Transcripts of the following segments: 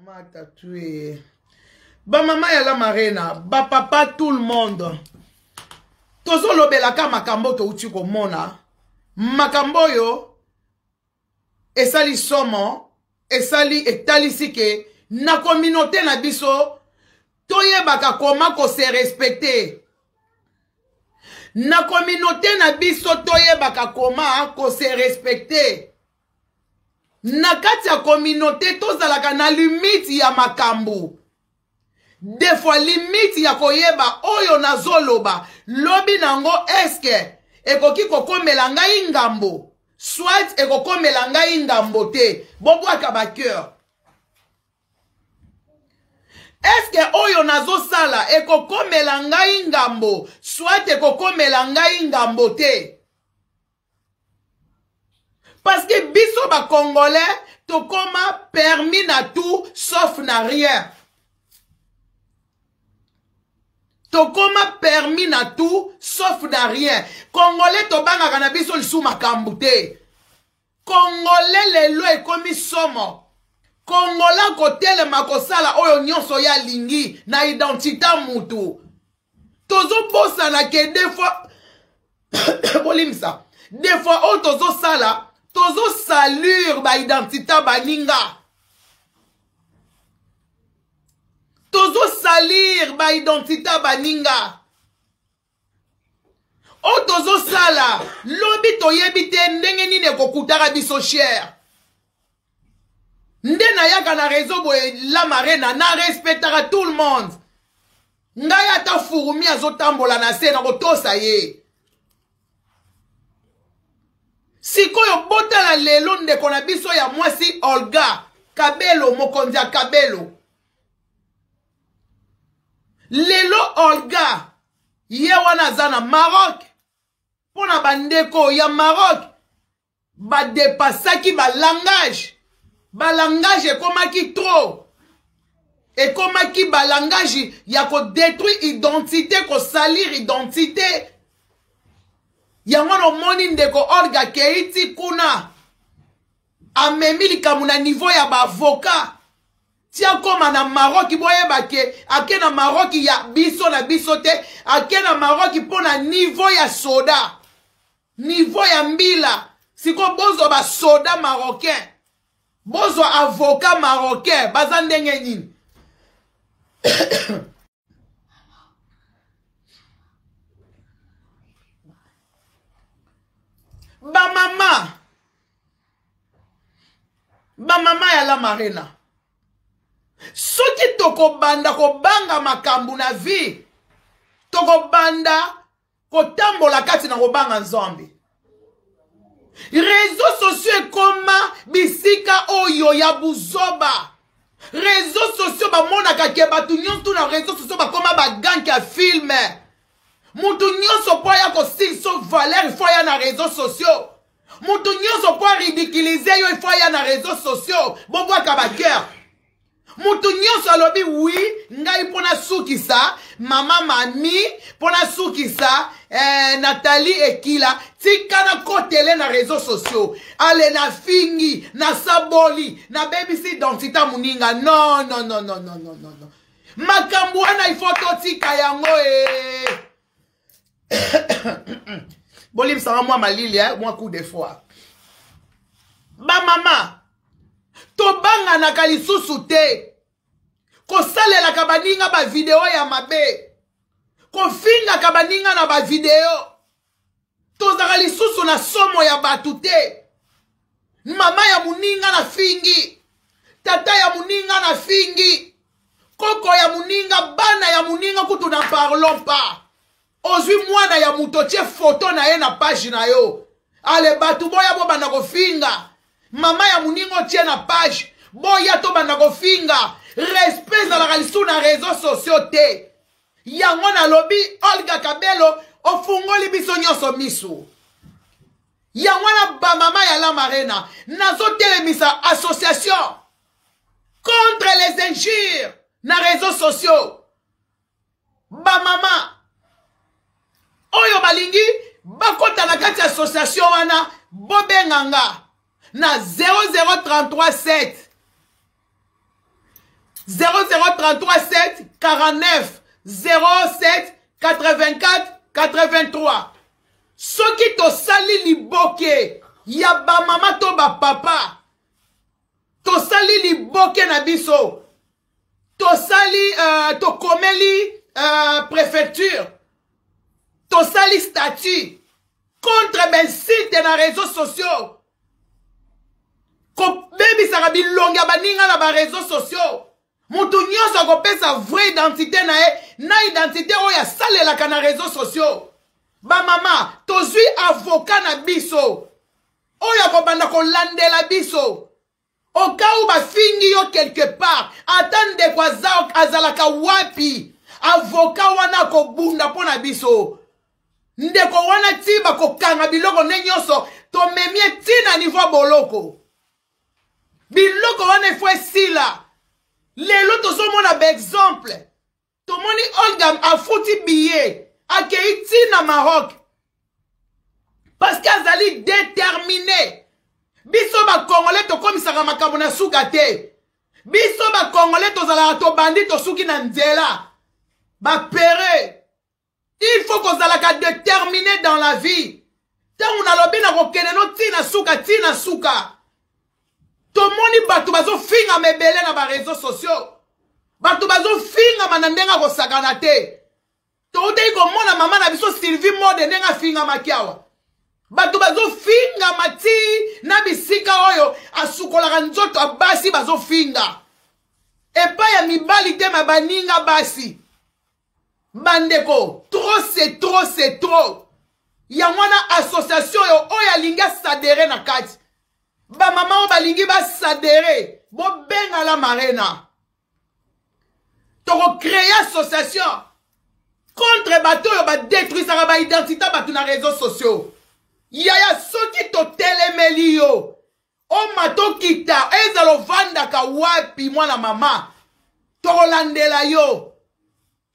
Mama tatue. Ba mama ya la marena, ba papa tout le monde. Tozolobelaka makambo touti komona. Makambo oyo esali somo, esali etalisi ke na communauté na biso toyebaka koma ko se respecter. Na communauté na biso toyebaka koma ko se respecter. Na kati ya communauté tozalaka na limite ya makambo. Des fois limite ya koyeba oyo nazoloba lobi nango eske ekoki kokomela ngai ngambo soit ekokomela ngai ngambo te. Bobwaka ba cœur. Eske oyo nazosala ekokomela ngai ngambo soit ekokomela ngai ngambo te. Parce que biso ba congolais tokoma permis na tout sauf na rien. Tokoma permis na tout sauf na rien. Congolais tobangaka na biso lisu makambo te. Congolais lelo ekomi somo. Congolais kotelema kosala oyo nyonso ya lingi na identité mutu. Tozobosana ke des fois bolimisa des fois oyo tozosala tozosalure ba identité baninga. Tozosalir ba identité baninga. Oyo tozosala lobi toyebi te ndenge nini ekokutaka biso cher. Nde nayaka na réseau boye la marena na respectaka tout le monde. Ngai ata fourmi azotambola na se na kotosa ye. Sikoyo botala lelo ndeko na biso ya mwasi Olga Kabelo, mokonzi ya Kabelo. Lelo Olga ye wana aza na Maroc. Mpona bandeko ya Maroc badepasaki ba langage. Ba langage ekomaki trop. Ekomaki ba langage ya ko détruire identité, ko salir identité. Yango na omoni ndeko Olga Keiti kuna amemi likambo na niveau ya ba avocat. Tia koma na Maroc, boyeba ke ake na Maroc ya biso na biso te, ake na Maroc mpo na niveau ya soda, niveau ya mbila. Siko bozwa ba soda marocain, bozwa avocat marocain, baza ndenge nini? Ba mama, ba mama ya la marena, soki tokobanda kobanga makambo na vie, tokobanda kotambola kati na kobanga Nzambe. Réseaux sociaux ekoma bisika oyo ya buzoba. Réseaux sociaux bamonaka ke bato nyonso na réseaux sociaux bakoma ba gang ya film. Mutu nyonso po aya kosilisa valeur, il faut aya na réseaux sociaux. Mutu nyonso po ridiculiser yo, il faut aya na réseaux sociaux. Bobwaka ba cœur. Mutu nyonso alobi oui, ngai mpo nasukisa mama mami, mpo nasukisa Nathalie Ekila, tika na kotele na réseaux sociaux. Ale na fingi, na saboli, na bebisi identité moninga. Non, non, non, non, non, non, non, non. Makambo wana il faut totika yango e. Bolimbisaka mwa malili, mwa coup de foi. Ba mama, tobanganaka lisusu te. Kosalelaka baninga ba video ya mabe. Kofingaka baninga na ba video. Tozalaka lisusu na somo ya bato te. Mama ya moninga na fingi, tata ya moninga na fingi, koko ya moninga, bana ya moninga kutu na parlons pas. Ozwi mwana ya moto, tie photo na ye na page na yo. Ale bato boya bobanda kofinga. Mama ya moninga otie na page, boya tobanda kofinga. Respect ezalaka lisusu na réseaux sociaux te. Yango nalobi Olga Kabelo ofungoli biso nyonso miso. Yango wana ba mama ya la marena nazotelemisa association contre les injures na réseaux sociaux. Ba mama oyo balingi bakota na kati ya association wana, bobenga nga na zéro zéro trente-trois sept. 0033 7 49 07 84 83. Soki tosali liboke ya bamama to bapapa, tosali liboke na biso, tosali tokomeli préfecture, tosali statut contre bainsulte na réseaux sociaux, kobebisaka bilongi ya baninga na bareseau sociaux. Moto nyonso akopesa vraie identité na ye na identité oyo asalelaka na réseaux sociaux. Bamama, tozwi avocat na biso oyo akobanda kolandela biso au cas où bafingi yo quelque part, ata ndeko azalaka wapi, avocat wana akobunda mpo na biso. Ndeko wana ti bakokanga biloko nde nyonso tomemie ti na niveau boloko. Biloko wana efo esila. Lelo tozomona baexemple. Tomoni Olga afuti billet akei ti na Maroc parce que azali déterminé. Biso bakongole tokomisaka makambo na suka te. Biso bakongole tozalaka tobandi tosuki na nzela. Bapere, il faut kozalaka déterminé dans la vie. Ntango nalobi na kokende no ti na suka, ti na suka. Tomoni bato bazofingama ebele na ba réseaux sociaux. Bato bazofingama na ndenge akosakana te. Toutaki komona mama na biso Sylvie Mode ndenge afingamaki awa. Bato bazofingama ti na bisika oyo asukolaka nzoto ya basi bazofinga. Epai ya mibali te, ma baninga basi. Bandeko, trop c'est trop, c'est trop. Yango wana association oyo, oyo alingi asadere na kati. Bamama oyo balingi basadere, bobenga la marena. Tokocreye association contre bato oyo badétruisaka baidentité bato na réseaux sociaux. Yaya, soki totelemeli yo, oma tokita, ezala ovandaka wapi mwana mama, tokolandela yo.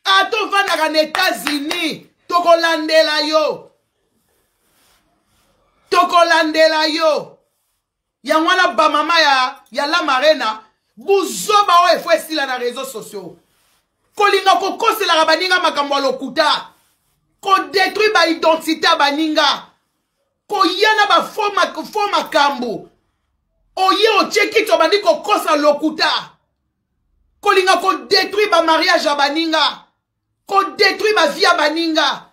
Ata ovandaka na États-Unis, tokolandela yo. Tokolandela yo. Yango wana bamama ya la marena, buzoba oyo efo esila na réseaux sociaux. Kolinga kokoselaka baninga makambo ya lokuta, kodétruire ba identité ya baninga, koya na ba faux makambo, oye otie kiti obandi kokosa lokuta, kolinga kodétruire ba mariage ya baninga, kodétruire ba vie ya baninga.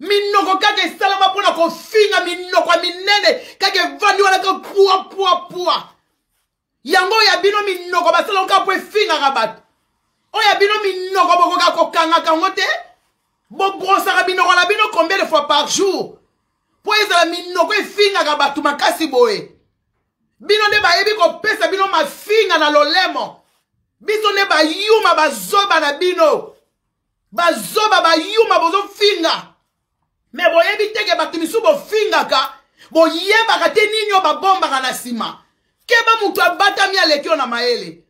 Minoko kaka esalama mpona kofinga, minoko ya minene kaka evandi wana kaka pua pua pua. Yango ya bino minoko basalaka kaka po efingaka bato. Oyo ya bino minoko bokoka kokangaka yango te. Bobrosaka minoko na bino combien de fois par jour po ezala minoko efingaka bato makasi boye. Bino nde bayebi kopesa bino mafinga na lolemo. Biso nde bayuma bazoba na bino. Bazoba bayuma bozofinga. Me boyebi te ke bato misusu bofingaka, boyebaka te nini oyo babombaka na nsima. Keba, moto abatami aleki yo na mayele.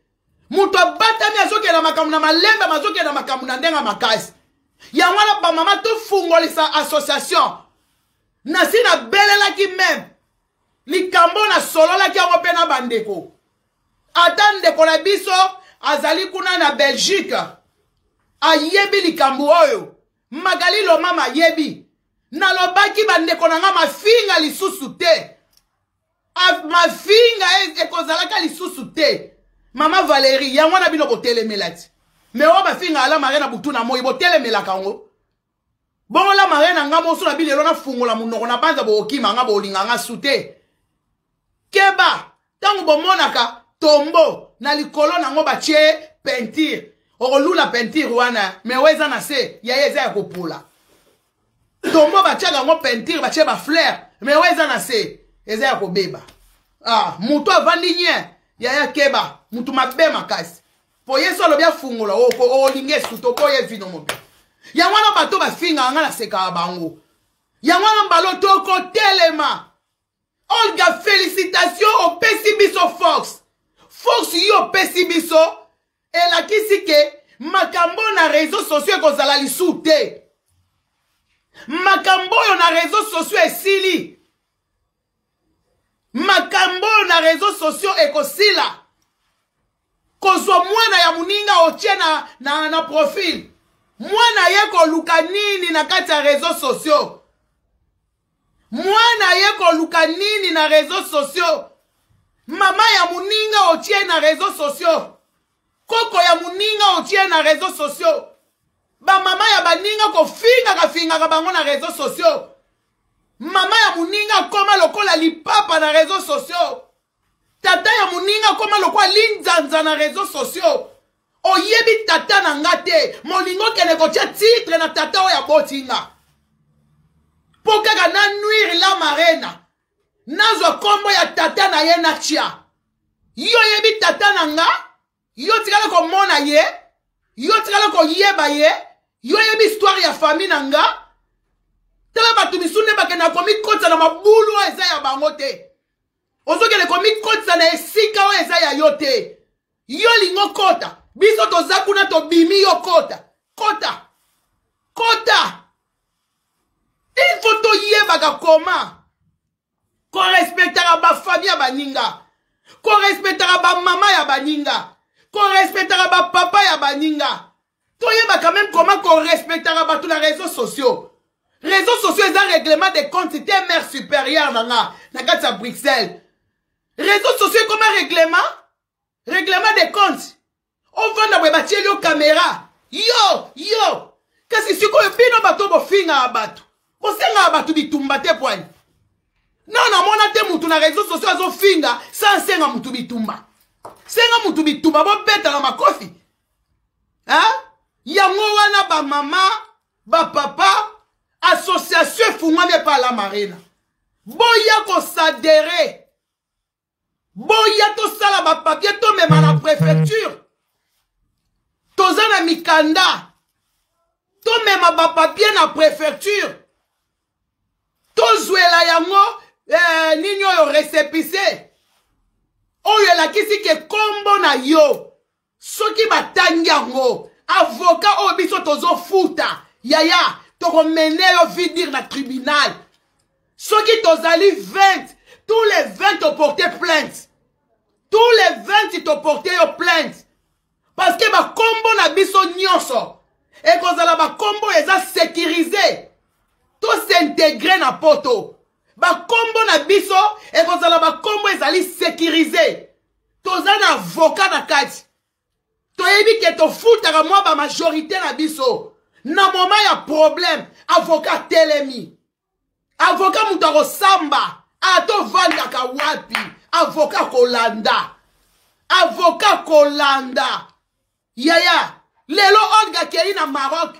Moto abatami azokenda makambo na malembe, azokenda makambo na ndenge makasi. Yango wana bamama tofungolisa association. Nasi nabelelaki meme likambo nasololaki yango mpe na bandeko. Ata ndeko na biso azali kuna na Belgique ayebi likambo oyo. Magali Lomama ayebi. Nalobaki bandeko na nga mafinga lisusu te. Mafinga ekozalaka lisusu te. Mama Valérie, yango wana bino botelemela ti. Me oyo bafinga ala Marie na butu na moi, botelemelaka yango. Bongo la Marie na nga moso na bilelo na fungola monoko na banza bookima nga bolinga nga su te. Keba, tango bomonaka tombo na likolo nango batie peinture. Okolula peinture wana, me oyo eza na se, ya ye eza ya kopola. Tombo batiaka yango peinture, batie ba fleur, me oyo eza na se, eza ya kobeba. Ah, mutu avandi nye, yaya keba, mutu mabe makasi. Po Yesu alobi afungola, olinga esu, toboye vino mobi. Yango wana bato bafingaka nga nasekaka bango. Yango wana mbalo tokotelema. Olga, félicitations, opesi biso force. Force yo opesi biso, elakisi ke makambo na réseaux sociaux ekozala lisusu te. Makambo oyo na réseaux sociaux esili. Makambo oyo na réseaux sociaux ekosila. Kozwa mwana ya moninga otie na profil. Mwana ye koluka nini na kati ya réseaux sociaux? Mwana ye koluka nini na réseaux sociaux? Mama ya moninga otie na réseaux sociaux. Koko ya moninga otie na réseaux sociaux. Ba mama ya baninga kofingaka fingaka bango na réseaux sociaux. Mama ya moninga akoma lokola lipapa na réseaux sociaux. Tata ya moninga akoma lokola linzanza na réseaux sociaux. Oyebi tata na nga te, molingo okende kotia titre na tata oyo aboti nga. Po kaka na nuire la marena, nazwa kombo ya tata na ye natia. Yo oyebi tata na nga, yo tikala komona ye, yo tikala koyeba ye, yo oyebi histoire ya famille na nga. Tala bato misusu nde bakenda komikotisa na mabulu oyo eza ya bango te. Ozokende komikotisa na esika oyo eza ya yo te. Yo lingo kota, biso toza kuna tobimi, yo kota. Kota. Kota. Il faut toyebaka koma korespectaka ba famille ya baninga, korespectaka ba mama ya baninga, korespectaka ba papa ya baninga. Toyebaka même comment korespectaka bato na réseaux sociaux. Réseaux sociaux eza règlement de compte te, mère supérieure na nga na kati ya Bruxelles. Réseaux sociaux ekoma règlement de compte. Ovanda boye batieli yo caméra, yo yo kasi sikoyo bino bato bofingaka bato, bosengaka bato bitumba te poani. Non, namona te mutu na réseaux sociaux azofinga sans senga mutu bitumba. Senga mutu bitumba, bobetaka makofi. Hein? Yango wana ba mama, ba papa, association efungwami epa la marina. Boya kosadere. Boya tosala ba papier tomema na préfecture. Toza na mikanda. Tomema ba papier na préfecture. Tozwela yango nini oyo récépissé. Oyo elakisi ke kombo na yo. Soki batangi yango, avocat oyo biso tozofuta, yaya, tokomene yo vidir na tribunal. Soki tozali 20, tous les 20 toporte plainte. Tous les 20 toporte yo plainte. Parce que bakombo na biso nyonso ekozala bakombo eza sécurisé. Tos'intégrer na poto. Bakombo na biso ekozala bakombo ezali sécurisé. Toza na avocat na kati. Toyebi ke tofutaka mwa ba majorité na biso. Na moment ya problème, avocat telemi. Avocat mutu akosamba, atovandaka wapi? Avocat kolanda. Avocat kolanda. Yaya, lelo Olga akei na Maroc.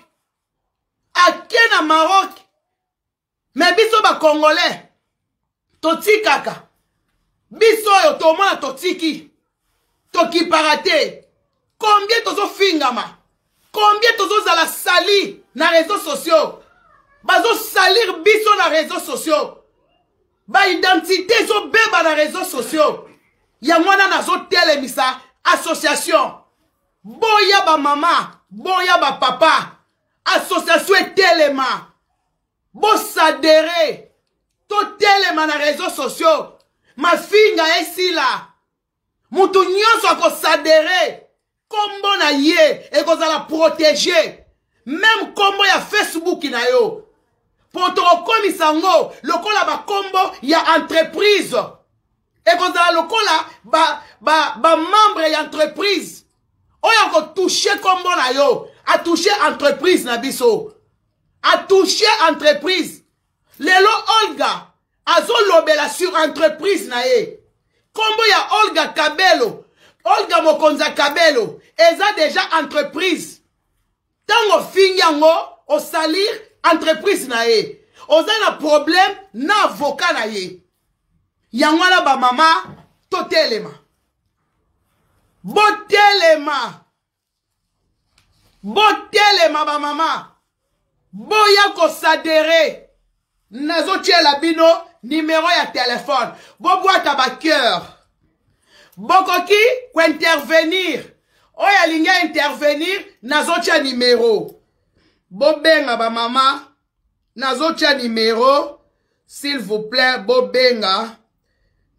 Ake na Maroc. Mais biso ba Congolais totikaka. Biso oyo tomona totiki. Tokipaka te. Combien tozofingama? Combien tozozala sali na réseaux sociaux? Bazosalir biso na réseaux sociaux. Ba identité ezobeba na réseaux sociaux. Yango wana nazotelemisa association. Boya ba mama, boya ba papa. Association etelema. Bosadere. Totelema na réseaux sociaux. Mafinga esila. Mutu nyonso akosadere. Kombo na ye ekozala protégé. Même kombo ya Facebook na yo. Po tokokomisa ngo lokola ba kombo ya entreprise. Ekozala lokola ba membre ya entreprise. Oyo akotouche kombo na yo, atouche entreprise na biso. Atouche entreprise. Lelo Olga azolobela sur entreprise na ye. Kombo ya Olga Kabelo, Olga Mokonza Kabelo, eza déjà entreprise. Tango fingi yango, osalir entreprise na ye. Oza na problème na avocat na ye. Yango wana ba mama totelema. Botelema. Botelema ba mama. Boya kosadere. Nazotiela bino numéro ya téléphone. Bobwata ba cœur. Bokoki kointervenir. Oyo alingi intervenir, nazotia numéro. Bobenga ba mama. Nazotia numéro. S'il vous plaît, bobenga.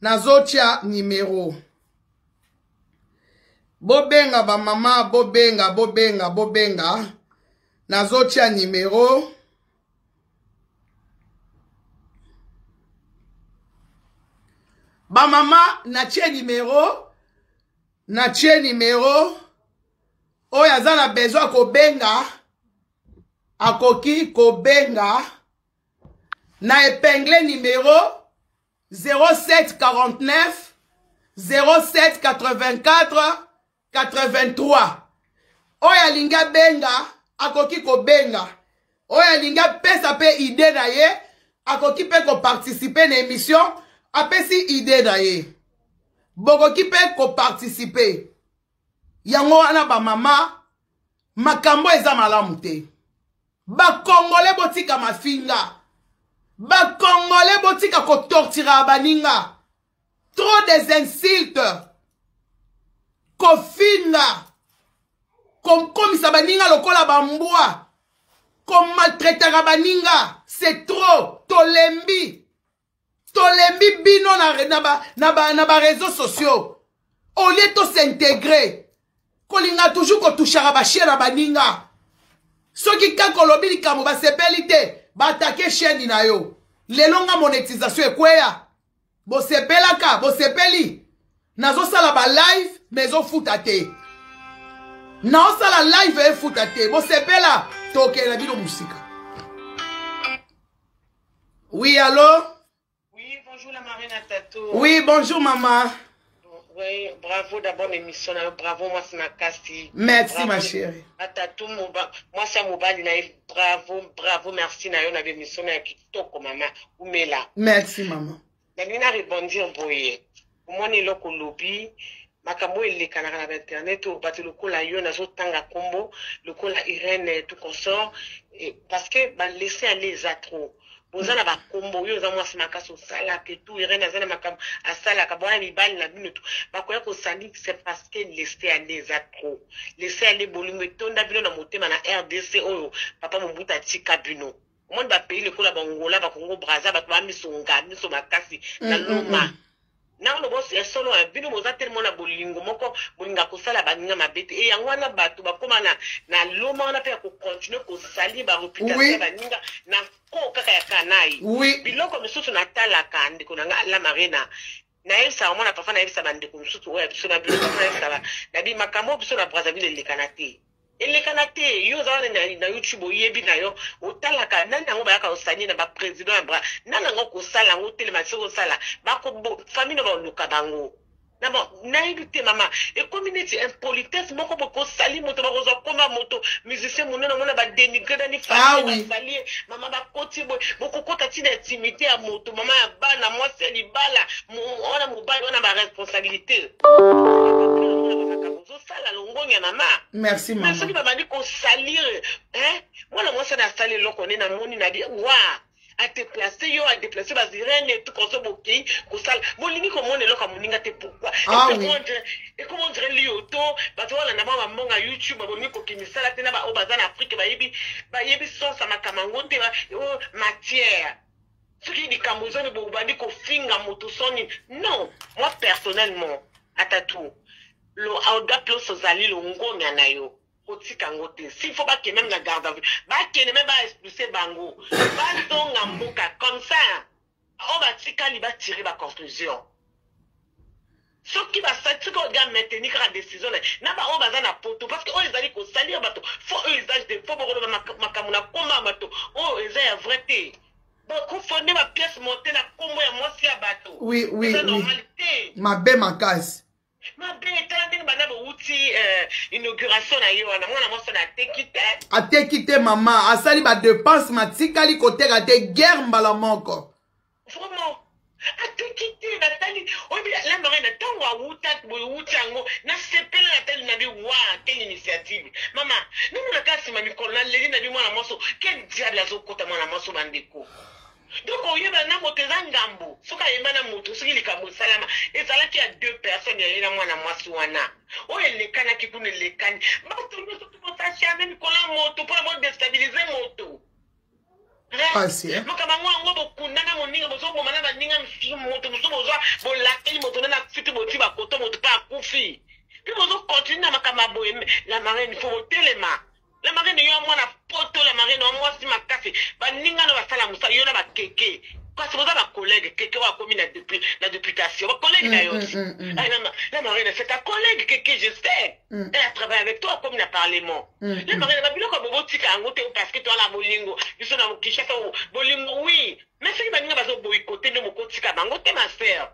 Nazotia numéro. Bobenga ba mama, bobenga, bobenga, bobenga. Nazotia numero. Ba mama, natie numero. Natie numero. Oyo aza na besoin kobenga, akoki kobenga na epingle numero 07 49 07 84 83. Oyo alingi abenga akoki kobenga, oyo alingi apesa mpe idée na ye akoki mpe koparticipe na émission, apesi idée na ye, bokoki mpe koparticipe. Yango wana bamama, makambo eza malamu te. Bakongole botika mafinga, bakongole botika kotortira baninga, trop des insultes, kofinga, kokomisa baninga lokola bambwa, komaltraitaka baninga, c'est trop. Tolembi, tolembi bino na, na, ba, na, ba, na ba réseaux sociaux. Au lieu to s'intégrer, kolinga toujours kotushaka bachaine na baninga. Soki kaka olobi likambo basepeli te, baatake chaîne na yo. Lelo nga monétisation ekweya, bosepelaka, bosepeli. Nazosala ba live mais ezofuta te, naosala live efuta te, bosepela, tokende na bino mosika. Oui, allô? Oui, bonjour la marraine Tato. Oui, bonjour maman. Oui, bravo d'abord l'émission, bravo moi c'est Makasi. Merci bravo, ma chérie. Tato, moi c'est mobali na bravo, bravo, merci na yo na émission na kitoko maman. Umela. Merci maman. Nalingi na rebondir boye. Omoni eloko lobi makambo elekanaka na internet oyo bato lokola yo nazotanga kombo lokola Irène tout consort, parce que ba laisser aller eza trop. Boza na bakombo, oyo oza mwasi makasi osalaka etu, Irène aza na makambo asalaka, bwana mibali na bino tu bakoya kosali, c'est parce que laisser aller eza trop. Laisser aller bolingo etonda bino na motema na RDC oyo papa Mobutu atika bino. Omoni ba pays lokola ba Angola, ba Congo Brazza, bato ba miso nga miso makasi na loma. Na lobo ya solo ya bino boza tellement na bolingo moko bolinga kosala baninga mabe te. E yango wana bato bakoma na na loma wana pe ya ko continuer kosali ba réputation ya baninga na ko kaka ya kanai. Biloko misusu natalaka ndeko na nga la Marina. Nayebisaka mwana papa, nayebisa bandeko mosusu oyo ya biso na bino, papa nayebisaka na bi makambo biso na Brazzaville elekana te. Elekana te, yo oza wana na YouTube oyebi na yo, otalaka nani yango bayaka kosani na ba président ya Bra, nani yango kosala yango telema soki osala, bako famille no baluka bango. Na bon, nayebi te mama, ekomi neti impolitesse moko boye kosali moto, bakozwa koma moto musicien monene omona ba dénigrer nani famille basali ye, mama bakoti boye, bokokota ti na intimité ya moto, mama ya bana, mwasi ya libala, wana mobali wana ba responsabilité. Ozosala longonya mama. Merci mama. Soki babandi kosalir, hein, mwana mwasi na asali eloko nde namoni na bi wa a déplacer yo, a déplacer ba Irène tout konso bokei kosala bolingi komona eloko ya moninga te pourquoi? Ah, oui. Et comment on dirait lioto bato wana na ba mbonga YouTube bolingi kokimisala te na ba oyo baza na Afrique bayebi bayebi sens ya makambo yango te, oyo matière soki likambo ezoni bobandi kofinga moto soni. Non, moi personnellement atatu lo auda plus ozali longonya na yo kotika yango te. S'il faut bakende même na garde à vue, bakende même ba expulser bango, bazonga mboka comme ça oyo batikali batire ba conclusion. Soki basali, soki oga maintenir kaka décision na na ba oyo baza na poto, parce que oyo ezali kosalir bato faux usage de faux, bokoloba makambo na komba ya bato oyo eza ya vrai te, bakofonde ba pièce montée na kombo ya mwasi ya bato. Oui, oui, eza oui. Normal te. Mabe makasi. Mabe tala ndenge banda bowuti inauguration na ye wana, mwana mwasi wana ateki te. Ateki te mama, asali ba dépense matikali koteka te, guerre mbala moko. Vraiment ateki te. Natali oyebi la marraine ntango awuta boye wuti yango nasepela, natali na bi wa quelle initiative mama, namonaka nsima mikolo naleli na bi mwana mwasi quel diable azokota mwana mwasi bandeko. Donc oyeba na moto eza ngambo, soki ayeba na moto, soki likambo esalama ezalaki ya deux personnes ya ye na mwana mwasi wana oyo elekanaki kuna elekani bato nyonso tobosasiame mikolo ya moto mpona bodestabilize moto. Pasi, eh? Makambo yango yango bokunda na moninga, bozoboma na baninga misusu, moto mosusu bozwa bolakeli moto nde na futi boti bakoto moto mpe akufi. Mpe bozokontinue na makambo ya boye. La marraine, fo botelema. La marraine, yo mwana poto, la marraine wa mwasi makasi, baninga no basala mosala, yo na bakeke, kasi boza bacollègue. Keke oyo akomi na na députation, bacollègue na yo. La marraine, c'est ta collègue Keke, je sais, elle a travaillé avec toi, akomi na parlement. La marraine, babiloko ya bobotika yango te, parce que toala bolingo biso na Kinshasa, bolingo oui, mais soki baninga bazoboyikote nde mokotika bango te, ma sœur.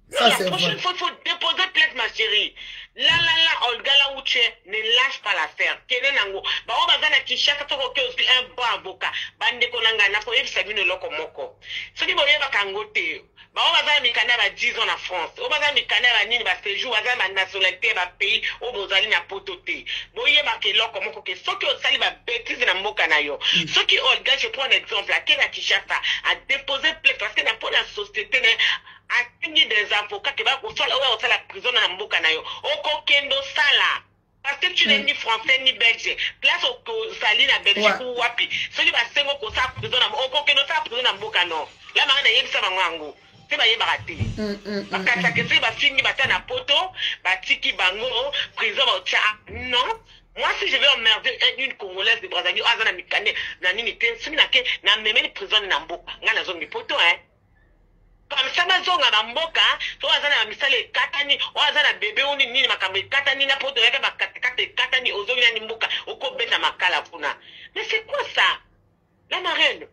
Ça, la c'est prochaine vrai. fois, il faut déposer plainte, ma chérie. La la la, Olga la Uche, ne lâche pas l'affaire. Kende nango. Ba oyo baza na Kinshasa, soki oke ozwi un bon avocat. Bandeko na ngai, nakoyebisa bino eloko moko. Soki boyebaka yango te, ba oyo baza na mikanda ya ba 10 ans na France, oyo baza na mikanda ya ba nini, ba séjour, baza na ba nationalité ya ba pays oyo bozali na poto te. Boyebaka eloko moko ke soki osali ba bêtise na mboka na yo, soki Olga, je prends un exemple, ake na Kinshasa, a déposer plainte parce que na mpo na société na ye, atingi des avocats ke bakosala oyo akosala prison na mboka na yo, okokende osala parce que tu n'es ni français ni belge. Place okozali na Belgique ou wapi, soki basengi okosala prison na, okokende osala prison na mboka. No la manga, nayebisa bango yango te, bayebaka te. Bakataka soki bafingi bata na poto, batiki bango prison baotya. Non, moi, si je vais emmerder une Congolaise de Brazzaville oyo aza na mikande na nini te, soki nake namemeli prison na mboka, ngai nazongi poto, hein. Comme ça bazonga bamboka. So aza na bamisala ekatani, oyo aza na bebe o nini nini, makambo ekatani na poto, oyaka bakatakata ekatani, ozongi nani mboka, okobeta makala kuna. Mais c'est quoi ça, la marraine?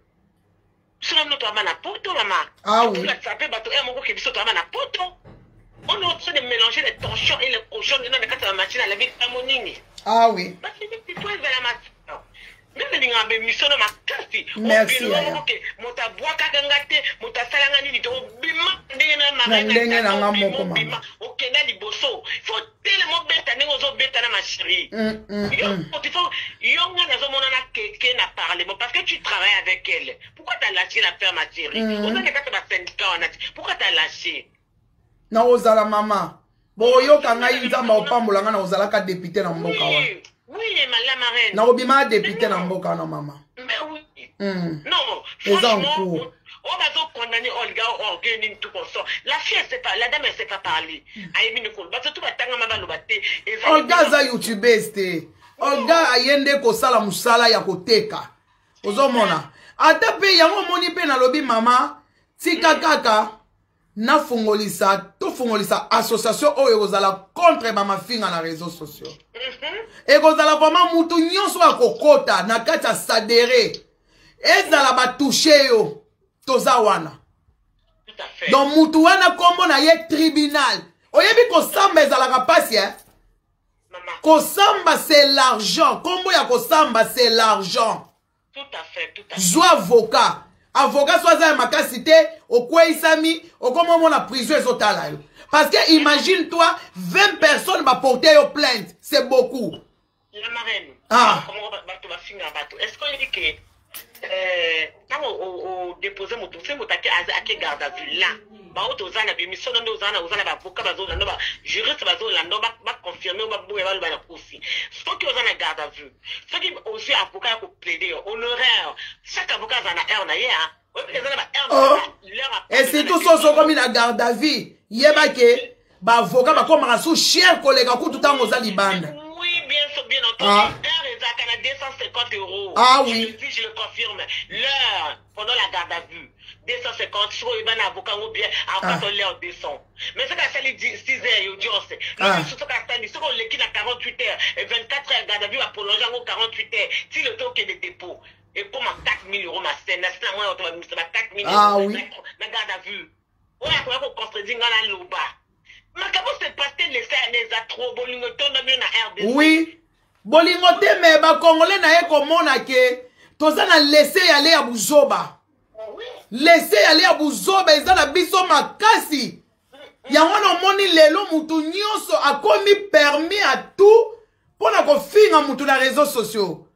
Biso na bino toyamba na poto, mama. Ah oui. Tolakisa mpe bato ya moko ke biso toyamba na poto. On est en train de mélanger les tensions et les cochons na kati ya bamachine alabi kamo nini. Ah oui. Bafo ezala masano nde nalingaka bemission na makasi. Merci, Obima yaya. moko ke moto abwakaka nga te, moto asalanga nini te, obima ndenge na Na ndenge na nga moko, mama. Obima okenda liboso, fo telema, obeta ndenge ozobeta na ma chérie. Yo il faut yo nga nazomona na keke na parlement parce que tu travailles avec elle. Pourquoi t'as lâché l'affaire, ma chérie? Ozali kaka basyndicat wana ti, pourquoi t'as lâché? Na ozala mama, boyoka ngai, Nzambe opambola ngai, na ozalaka député na mboka wana. Oui, ma la marraine. Nakobima député na mboka wana, mama. Mais oui. Non, Eza en franchement, cours. on va donc condamner Olga, orgueil, nini, tout consort. La fille, elle sait pas, la dame, elle sait pas parler. Ayebi nikolo. Bato tout batanga maba loba te. Olga aza youtubeuse te. Olga aye nde kosala mosala ya koteka. Ozomona ata mpe yango, omoni mpe nalobi mama, tika kaka nafungolisa, tofungolisa association oyo ekozala contre bamafinga na réseaux sociaux. Ekozala vraiment mutu nyonso akokota na kati ya sadere, ezala batouche yo, toza wana. Tout à fait. Donc mutu wana nkombo na ye tribunal. Oyebi kosamba ezalaka mpasi, eh? Maman, Kosamba, c'est l'argent. Nkombo ya kosamba, c'est l'argent. Tout à fait, tout à fait. Zwa avocat. Avocat so aza ya makasi te, okweyisami, okoma omona prison ezotala yo, parce que imagine toi 20 personnes baporte yo plainte, c'est beaucoup. La marraine. Ah. Comment bato bafinga bato? Est-ce qu'on dit que ntango odépose moto, soki moto ake garde à vue là, bao toza na bémission nde oza na baavocat bazolanda, bajuriste bazolanda, baconfirme o baboya, baloba na kosi. Soki oza na garde à vue, soki ozwi avocat ya koplaide yo, honoraire, chaque avocat aza na heure na ye, oyebi eza na baheure. Oh. Et surtout so okomi na garde à vue, yeba ke baavocat bakomaka su cher koleka kutu ntango oza libanda. Oui, bien sûr, bien entendu. Ah. L'heure est à 250 euros. Ah Je oui. le dis, je le confirme. L'heure, pendant la garde à vue, 250, sur le avocat ou bien, avocat, Ah. l'heure 200. Mais ce qu'a 6 heures, audience. Ah. Le ce qu'a ce qu'on l'équipe à 48 heures, et 24 heures, garde à vue, va prolonger encore 48 heures. Si le taux qui est de dépôt, et comme à 4 000 euros, ma scène, c'est moi, on va 4 000 Ah euros. oui. La garde à vue. Ouais, quoi, contredire, nga na loba. Makambo c'est parce que les eza trop bolingo tonda bino na RDC. Oui, bolingo te, me bakongole na ye komona ke toza na laisser-aller ya buzoba. Laisser-aller ya buzoba eza na biso makasi. Yango wana omoni lelo mutu nyonso akomi permis à tout mpo na kofinga mutu na réseaux sociaux.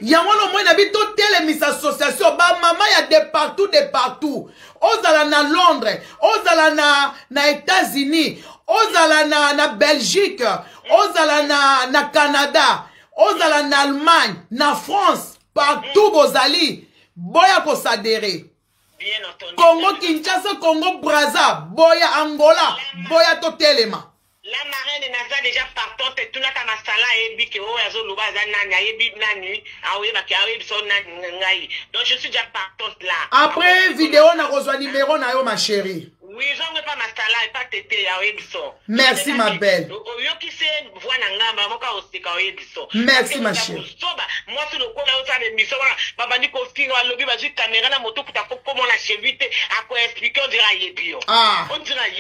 Yango wana omoni na bi totelemisa association bamama ya de partout, de partout. Ozala na Londres, ozala na États-Unis, ozala na Belgique, ozala na Canada, ozala na Allemagne, na France, partout bozali, boya kosadere. Bien entendu. Congo Kinshasa, Congo Braza, boya Angola, boya totelema. La marraine naza dejà partante tunaka masala ayebi ke oyo azoloba aza nani ayebi nani aoyebaki aoyebisa yo nani ngai donc je suis déjà partante là. Après video nakozwa numero na yo ma chérie. Oui zongo epa masala epa tete aoyebiso. Merci ma belle. Oyoki se voix na ngamba moko oseka oyebiso. Merci ma chérie. Zoba mwasi lokola osala emission wana babandi kofinga balobi bazwi kamera na moto kuta komona chez lui te ako expliquer on dirait ayebi yo. Ah.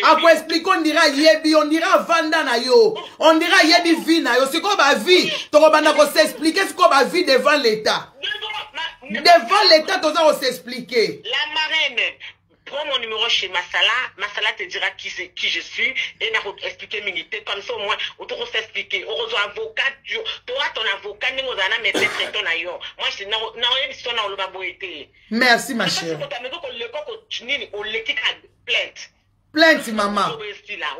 Ako expliquer on dirait ayebi on dirait avanda na yo. On dirait ayebi vie na yo. Sikoyo ba vie tokobanda ko s'expliquer sikoyo ba vie devant l'État. Devant l'État toza ko s'expliquer. La marraine prends mon numéro chez Masala, Masala te dira qui, qui je suis et n'a expliqué mingi te comme ça au moins otoko s'expliquer okozwa avocat tu auras ton avocat ndenge ozala na médecin traitant na yo moi je na oyebisi to na oloba boye te. Merci ma chérie. Nini oleki ka plainte. Plainte maman.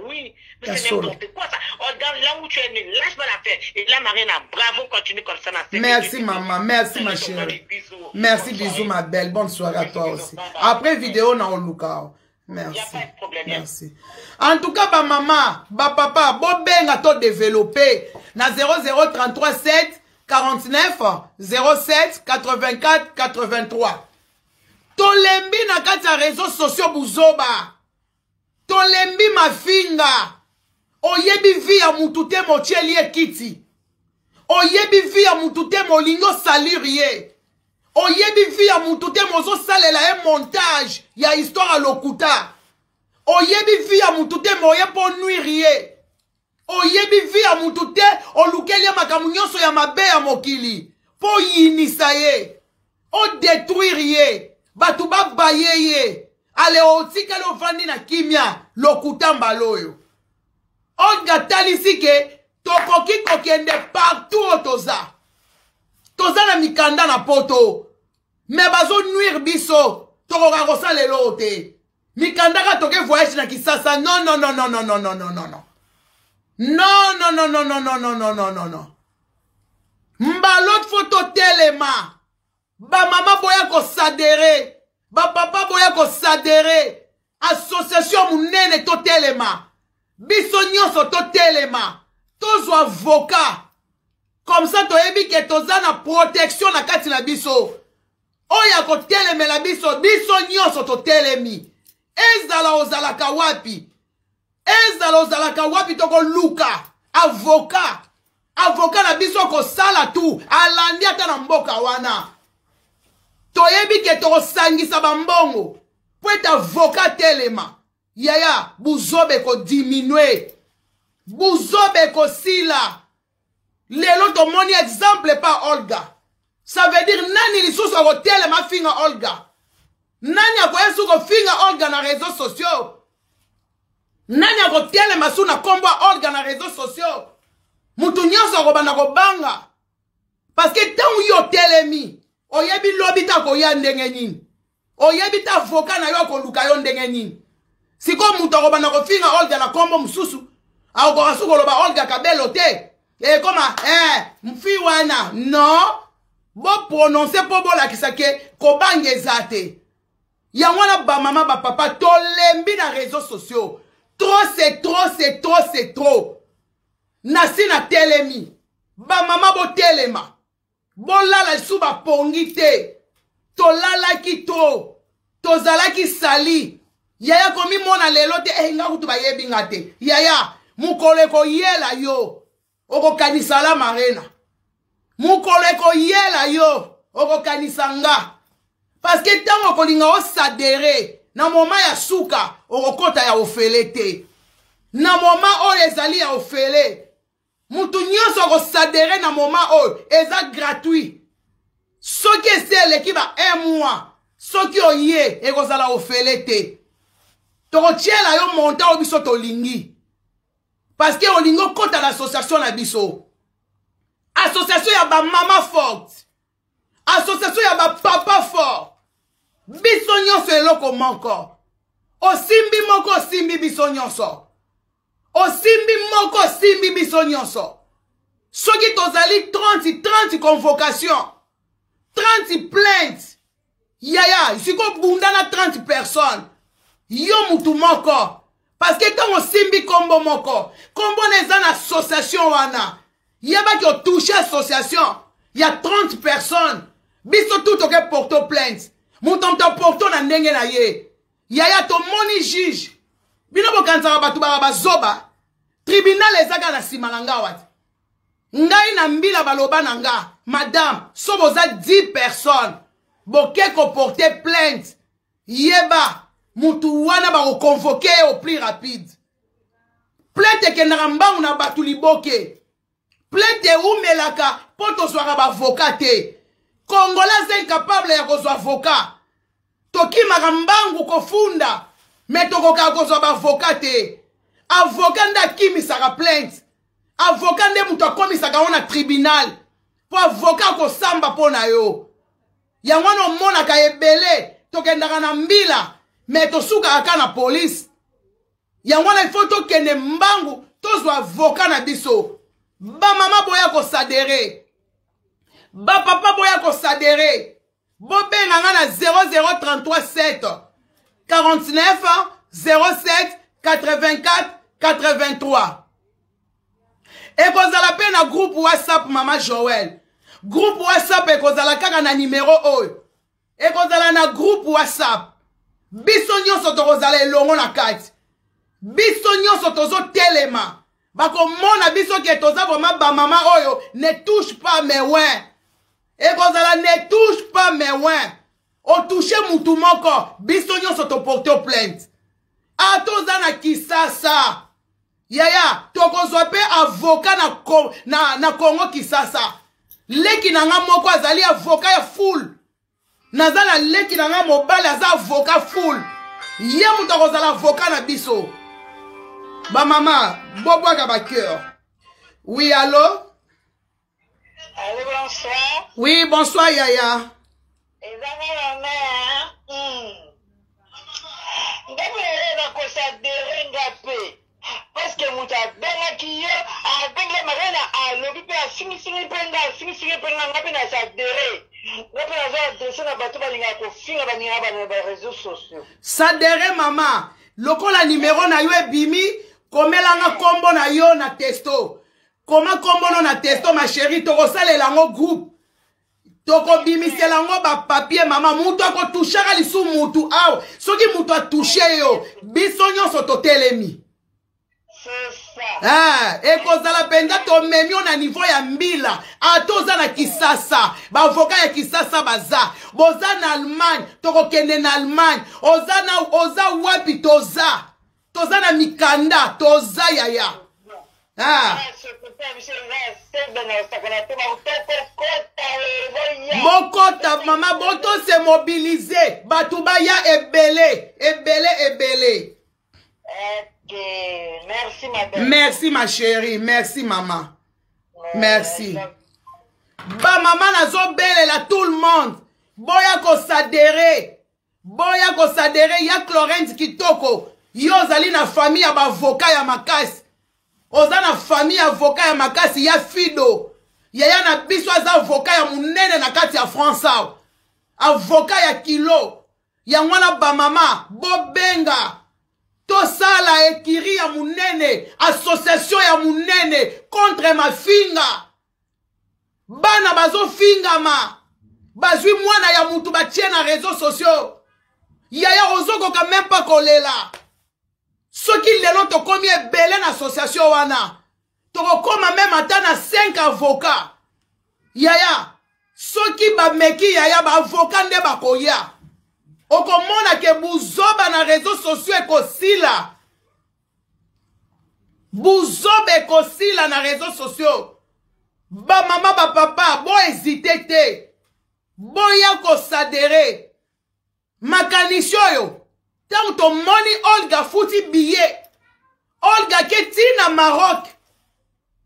Oui, mais c'est n'importe quoi ça. Oh, regarde là où tu es né, lâche pas l'affaire. Et là Marina, bravo, continue comme ça ma sœur. Merci maman, merci ma chérie. Merci bisous ma belle, bonne soirée à toi aussi. Après vidéo na oluka. Merci. Merci. En tout cas ba maman, ba papa, bobenga to développer na 0033 7 49 07 84 83. Tolembi na kati ya réseaux sociaux buzoba. Tolembi mafinga. Oyebi vie ya mutu te motieli ye kiti. Oyebi vie ya mutu te molingi osalir ye. Oyebi vie ya mutu te mozosalela ye montage ya histoire ya lokuta. Oyebi vie ya mutu te moye mpo nuire ye. Oyebi vie ya mutu te olukeli ye makambo nyonso ya mabe ya mokili mpo oyinisa ye, odetruire ye, bato babaye ye, ale otikali ovandi na kimia lokuta mbala oyo. Olga atalisi ke tokoki kokende partout oyo toza. Toza na mikanda na poto, mais bazo nuire biso, tokoka kosala eloko te. Mikanda ka toke voyage na Kisasa. Non, non, non, non, non, non, non, non, non, non. Non, non, non, non, non, non, non, non, non, non, non. Mbalot faut totelema. Ba mama boya ko s'adhérer. Ba papa boya ko s'adhérer. Association munene totelema. Biso nyonso totelema. Tozwa avocat. Comme ça toyebi ke toza na protection na kati na biso. Oyo akotelemela biso, biso nyonso totelemi. Ezala ozalaka wapi? Ezala ozalaka wapi tokoluka avocat. Avocat na biso kosala tu, alandi ata na mboka wana. Toyebi ke tokosangisa bambongo po ete avocat telema. Yaya, buzoba ekodiminue. Buzoba ekosila. Lelo tomoni exemple pa Olga. Ça veut dire nani lisusu akotelema finga Olga? Nani akoya su kofinga Olga na réseaux sociaux? Nani akotelema su na kombo ya Olga na réseaux sociaux? Mutu nyonso akobanda kobanga. Parce que ntango yo otelemi, oyebi lobi ta koya ndenge nini? Oyebi ta avocat na yo akoluka yo ndenge nini? Sikoyo moto akobanda kofinga Olga na kombo mosusu, akokoka su koloba Olga Kabelo te. Ekoma, mfi wana, non. Bo prononcer po bolakisa ke kobanga eza te. Yango wana ba mama ba papa tolembi na réseaux sociaux. Trop c'est trop c'est trop c'est trop. Nasi na telemi. Ba mama botelema. Bolala lisusu bapongi te. Tolalaki trop. Tozalaki sali. Yaya komimona lelo te, nga kutu bayebi nga te. Yaya, mokolo ekoyela yo. Okokanisa la marena. Mokolo ekoyela yo. Okokanisa nga. Parce que tango okolinga osadere na moment ya suka okokota ya ofele te. Na moment oyo ezali ya ofele, mutu nyonso akosadere na moment oyo eza gratuit. Soki esi eleki ba 1 mois, soki oye ekozala ofele te. Tokotiela yo montant oyo biso tolingi. Parce que olingi okota na association na biso. Association ya ba mama forte. Association ya ba papa fort. Biso nyonso eloko moko. Osimbi moko osimbi biso nyonso. Osimbi moko osimbi biso nyonso. Soki tozali 30, 30 convocation, 30 plainte. Yaya, siko bunda na 30 personnes. Yo mutu moko. Parce que ntango osimbi nkombo moko, nkombo wana eza na association wana, yebaki otouche association ya 30 personnes. Biso tout toke porto plainte, moto moto aporto na ndenge na ye. Yaya, tomoni juge. Bino bokanisaka bato baka bazoba. Tribunal eza kaka na nsima na nga wati. Ngai na mbila baloba na nga, madame, so boza 10 personnes boke koporte plainte, yeba mutu wana bakoconvoke ye au plus rapide. Plainte ekendaka mbangu na bato liboke. Plainte ewumelaka mpo tozwaka baavocat te. Congolais aza incapable ya kozwa avocat. Tokimaka mbangu kofunda, me tokokaka kozwa baavocat te. Avocat nde akimisaka plainte. Avocat nde moto akomisaka yango na tribunal, mpo avocat akosamba mpo na yo. Yango wana omonaka ebele tokendaka na mbila, me tosukaka kaka na polise. Yango wana ifo tokende mbangu tozwa avocat na biso. Bamama boya kosadere, bapapa boya kosadere. Bobenga nga na 00337 49 07 84 83. Ekozala mpe na groupe WhatsApp mama Joel. Groupe WhatsApp ekozala kaka na nimero oyo. Ekozala na groupe WhatsApp. Biso nyonso tokozala elongo na kati. Biso nyonso tozotelema. Bakomona biso ke toza vraiment bamama oyo ne touche pas mes oins. Ekozala ne touche pas mes oins. Otouche mutu moko, biso nyonso toporte plainte. Ata oza na Kisasa, yaya, tokozwa mpe avocat na Congo Kisasa. Leki na nga moko azali avocat ya full. Naza na leki na nga mobali aza avocat full. Ye moto akozala avocat na biso. Bamama, bobwaka ba cœur. Oui, allo? Allô, bonsoir. Oui, bonsoir, yaya. Eza nga na ndenge nakosadere nga mpe parce que moto abengaki ye, abengi ye Marina, alobi mpe asingisingi mpe nga, asingisingi mpe nga, nga mpe nasadere, nga mpe naza adresse na bato balingaka kofinga balingaka bana na bareseau sociaux. Sadere mama, lokola nimero na yo ebimi, komelanga kombo na yo na testo. Koma kombo no na testo, ma chérie, tokosalela yango groupe. Tokobimisela yango bapapier mama. Mutu akotushaka lisu mutu awa. Soki mutu atushe yo, biso nyonso totelemi. Ah, ekozala mpenza tomemi yo na niveau ya mbila. Ata oza na Kisasa, baavocat ya Kisasa baza. Boza na Allemagne, tokokende na Allemagne. Oza na, oza wapi, toza. Toza na mikanda, toza yaya. Ah. Bokota mama, boto se mobiliser, bato baya ebele, ebele, ebele. Ok, merci ma belle. Merci ma chérie, merci maman. Merci. Ba mama nazobelela tout le monde. Boya kosadere. Boya kosadere ya Chlorente Kitoko. Yo ozali na famille ya bavoka ya makasi. Oza na famille ya avocat ya makasi ya Fido. Yaya na biso aza avocat ya munene na kati ya France awa. Avocat ya kilo. Yango wana ba mama bobenga. Tosala ekiri ya munene, association ya munene contre mafinga. Bana bazofingama. Bazwi mwana ya mutu batie na réseaux sociaux. Yaya ozokoka même pas kolela. Soki lelo tokomi ebele na association wana, tokokoma même ata na 5 avocats. Yaya, soki bameki yaya, ba avocat nde bakoya. Okomona ke buzoba na réseaux sociaux ekosila. Buzoba ekosila na réseaux sociaux. Ba mama, ba papa, bo hésiter te. Boya kosadere. Makanisi oyo, ntango tomoni Olga futi billet, Olga ke ti na Maroc.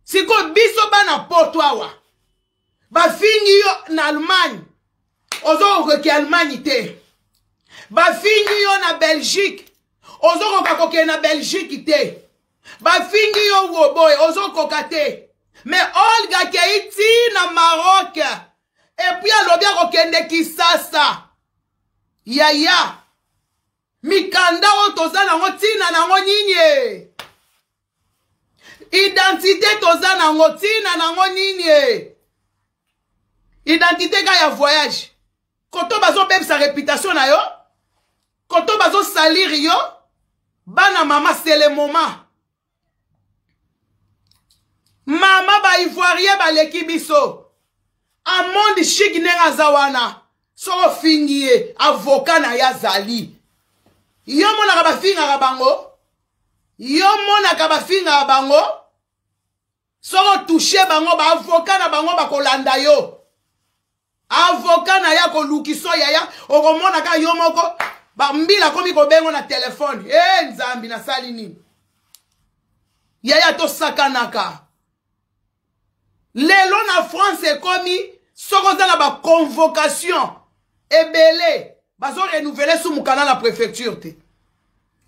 Sikoyo biso bana poto awa, bafingi yo na Allemagne, ozokoka Allemagne te. Bafingi yo na Belgique, ozokoka kokende na Belgique te. Bafingi yo woboye, ozokoka te. Mais Olga kei ti na Maroc, et puis alobi akokende Kisasa. Yaya, Mikanda oyo toza nango ntina nango nini e? Identité toza nango ntina nango nini e? Identité ka ya voyage. Koto bazobebisa réputation na yo, koto bazosalir yo. Bana mama, c'est le moment. Mama, ba ivoirien baleki biso. Amonde chic ndenge aza wana, soki ofingi ye, avocat na ye azali. Yo monaka bafingaka bango, yo monaka bafingaka bango. Soki otouche bango, baavocat na bango bakolanda yo. Avocat na ye akolukiso yaya, okomona ka yo moko bambila akomi kobengo na telefone. E Nzambi, nasali nini? Yaya, tosakanaka lelo na France ekomi soki oza na baconvocation ebele, bazorenouveler su mokanda na préfecture te.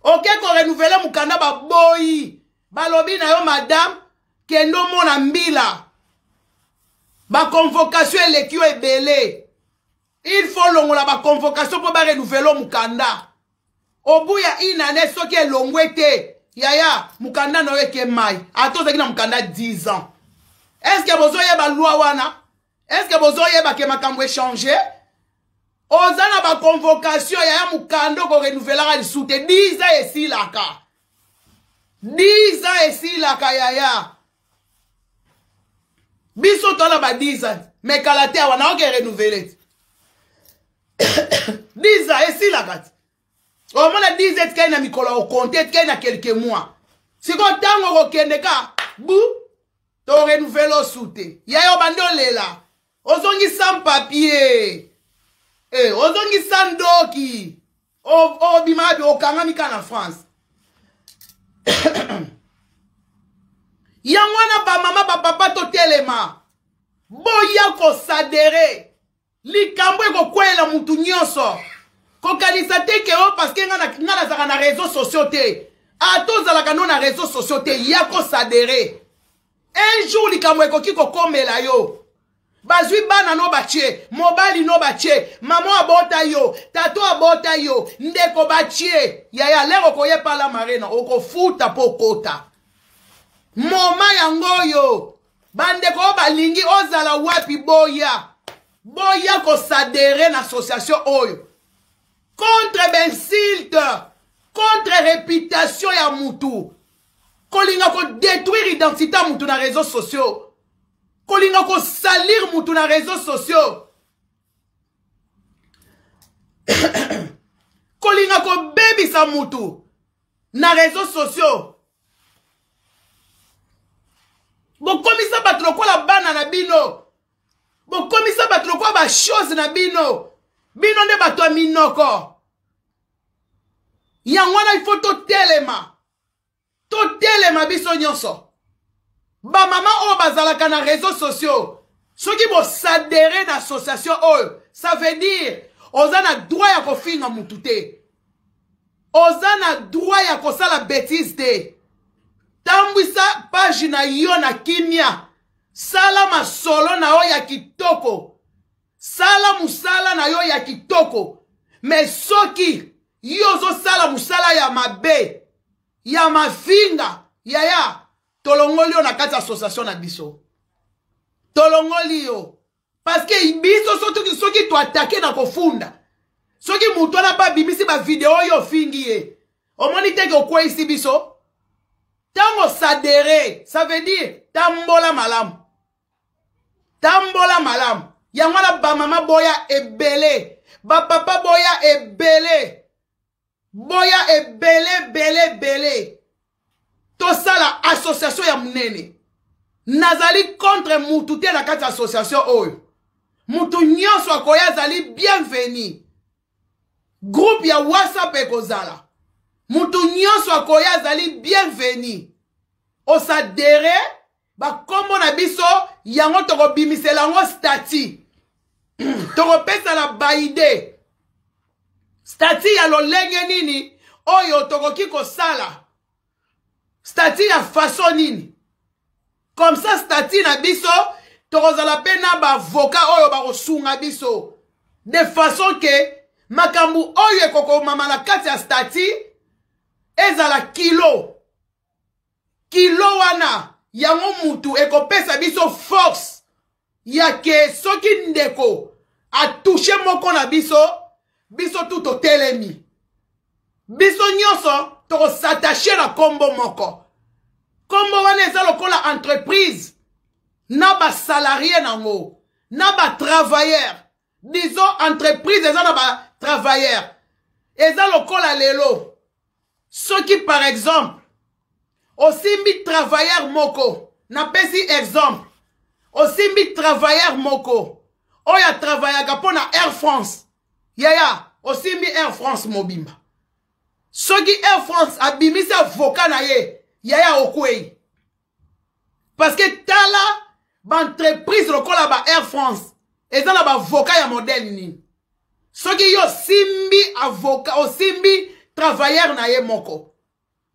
Oke korenouveler mokanda, baboyi, balobi na yo: "Madame, kende omona mbila, baconvocation eleki yo ebele." Il faut longola baconvocation mpo barenouveler mokanda. Obuya une année, soki elongwe te, yaya, mokanda na yo eke mai. Ata ozalaki na mokanda 10 ans. Est-ce bozoyeba loi wana? Est-ce bozoyeba ke makambo échange? Oza na baconvocation, yaya, mokanda okorenouvelaka lisusu te. 10 ans esilaka, 10 ans esilaka, yaya. Biso toala ba 10 ans, mais kala te awa naoke renouveler te. 10 ans esilaka te. Omona 10 ans etikali na mikolo ya okonte, etikali na quelques mois. Sikoyo ntango okokende ka bu torenouveler osu te, yaya, obandi olela, ozongi sans papier, eh, ozongi sans ndoki, obima wapi? Okangami kaka na France. Yango wana, bamama, bapapa, totelema, boya kosadhérer. Likambo ekokweyela mutu nyonso. Kokanisa te ke o parce que nga nazalaka na réseau sociaux te. Ata ozalaka no na réseau sociaux te, ya kosadhérer. Un jour likambo ekoki kokomela yo. Bazwi bana no batie, mobali no batie, mama abota yo, tato abota yo, ndeko batie. Yaya, lere okoyepala marena, okofuta mpo okota moma yango oyo. Bandeko oyo balingi ozala wapi, boya, boya kosadhérer na association oyo contre bainsulte, contre réputation ya mutu, kolinga kodétruire identité ya mutu na réseaux sociaux, kolinga kosalir mutu na réseaux sociaux, kolinga kobebisa mutu na réseaux sociaux. Bokomisa bato lokola bana na bino, bokomisa bato lokola bachose na bino. Bino nde bato ya minoko. Yango wana ifo totelema, totelema biso nyonso. Bamama oyo bazalaka na réseaux sociaux, soki bosadhérer na association oyo, ça veut dire oza na droit ya kofinga mutu te, oza na droit ya kosala bétise te. Tambwisa page na yo na kimia, sala masolo na yo ya kitoko, sala mosala na yo ya kitoko. Mais soki yo ozosala mosala ya mabe, ya mafinga, yaya, tolongoli yo na kati ya association na biso. Tolongoli yo parce que biso soki toattaquer na kofunda, soki motu wana mpe abimisi bavideo oyo ofingi ye, omoni teke okweyisi biso. Ntango s'adhérer, ça veut dire tambola malamu, tambola malamu. Yango wana, bamama boya ebele, bapapa boya ebele, boya ebele, ebele, ebele. Tosala association ya monene. Nazali contre mutu te na kati ya association oyo. Mutu nyonso akoya azali bienvenu. Groupe ya WhatsApp ekozala, mutu nyonso akoya azali bienvenu. Osadhérer, bakombo na biso yango tokobimisela yango statut, tokopesala baidées, statut ya lolenge nini oyo tokoki kosala, statut ya façon nini. Comme ça statut na biso, tokozala mpe na baavocat oyo bakosunga biso de façon ke Makambo oyo ekokomama na kati ya statut ezala kilo. Kilo wana yango mutu ekopesa biso force ya ke soki ndeko atouche moko na biso, biso tu totelemi, biso nyonso tokosatache na kombo moko. Kombo wana eza lokola entreprise na basalarie nango na batravailleur. Disons entreprise eza na batravailleur, eza lokola lelo soki par exemple osimbi travailleur moko, napesi exemple, osimbi travailleur moko oyo atravayaka mpo na Air France, yaya osimbi Air France mobimba. Soki Air France abimisi avocat na ye, yaya okwei. Parce que tala baentreprise lokola ba Air France eza na baavocat ya modèle nini? Soki yo osimbi avocat, osimbi travailleur na ye moko,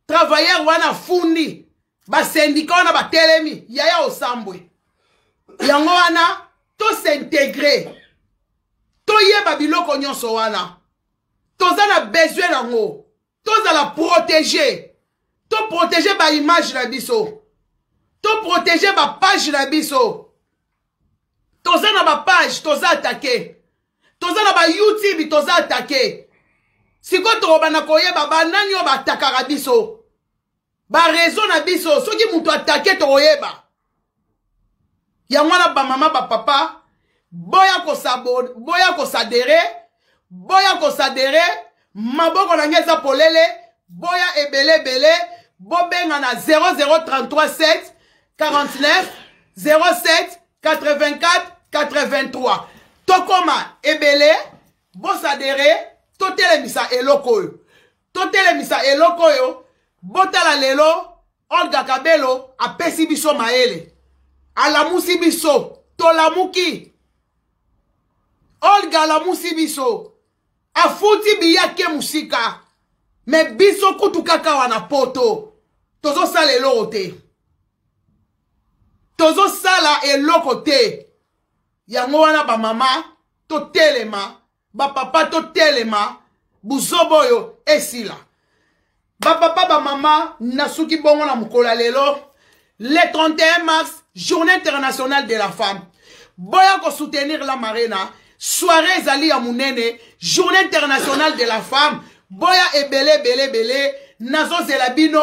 travailleur wana afundi basyndicat wana batelemi, yaya osambwe. Yango wana tosintegre, toyeba biloko nyonso wana, toza na besoin nango, tozala protege, toprotege baimage na biso, toprotege bapage na biso. Toza na bapage, toza atake, toza na bayoutube, toza atake. Sikoyo tokobanda koyeba banani oyo batakaka biso, bareseau na biso. Soki moto atake, tokoyeba yango wana. Bamama, bapapa, boya kosadere, boya kosadere. Maboko na ngai eza polele, boya ebele ebele. Bobenga na 0033 7 49 07 84 83. Tokoma ebele, bosadere, totelemisa eloko oyo, totelemisa eloko oyo. Botala lelo Olga Kabelo apesi biso mayele, alamusi biso, tolamuki. Olga alamusi biso, afuti biyake mosika, me biso kutu kaka wana poto tozosala eloko te, tozosala eloko te. Yango wana bamama totelema, bapapa totelema, buzoba oyo esila. Bapapa, bamama, nasuki bongo na mokolo ya lelo, le 31 mars, journée internationale de la femme. Boya kosoutenir la marena, soirée ezali ya monene, journée internationale de la femme. Boya ebele ebele ebele, nazozela bino.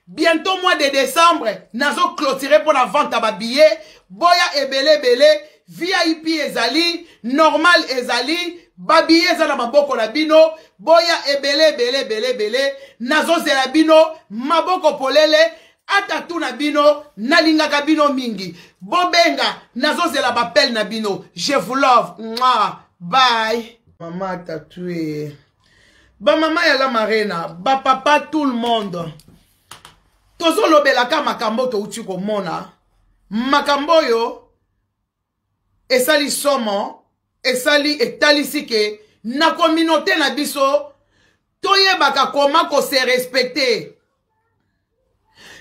Bientôt mois de décembre, nazo clôturer pour la vente à babillet. Boya ebele ebele, VIP ezali, normal ezali, babillet eza na maboko na bino. Boya ebele ebele ebele ebele, nazozela bino, maboko polele. Ata tu na bino, nalingaka bino mingi. Bobenga, nazozela bapel na bino. Je vous love. Mwah. Bye. Mama tatoué. Ba mama ya la marena, ba papa, tout le monde. Tozolobelaka makambo touti komona. Makambo oyo esali somo, esali etalisi ke na communauté na biso toyebaka koma ko se respecter.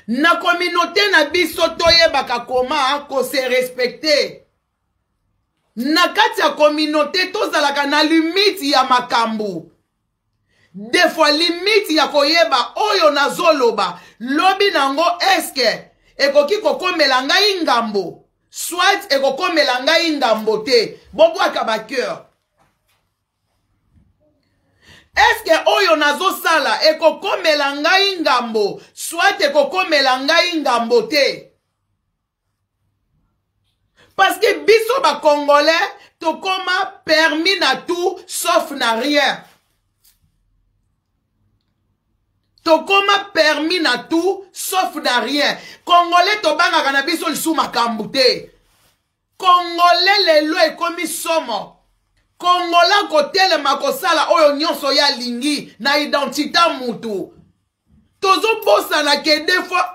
Na communauté na biso toyebaka koma ko se respecter. Na kati ya communauté tozalaka na limite ya makambo. Des fois limite ya koyeba oyo nazoloba lobi nango, eske ekoki kokomela ngai ngambo, soit ekokomela ngai ngambo te. Bobwaka ba cœur. Eske oyo nazosala ekokomela ngai ngambo, soit ekokomela ngai ngambo te? Parce que biso ba Congolais tokoma permis na tout sauf na rien. Tokoma permis na tout sauf na rien. Congolais tobangaka na biso lisu makambo te. Congolais lelo ekomi somo. Congolais kotelema kosala oyo nyonso ya lingi na identité mutu. Tozobosana ke des fois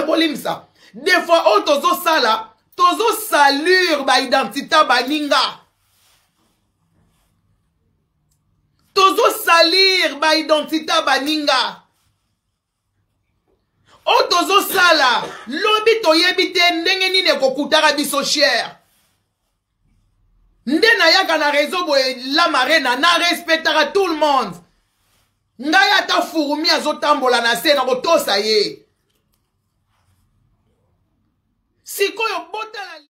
bolimisa, des fois oyo tozosala, tozosalure baidentité baninga, tozosalir baidentité baninga. Oyo tozosala lobi toyebi te ndenge nini ekokutaka biso cher. Nde nayaka na réseau boye la marena na respectaka tout le monde. Ngai ata fourmi azotambola na se nakotosa ye. Sikoyo botala.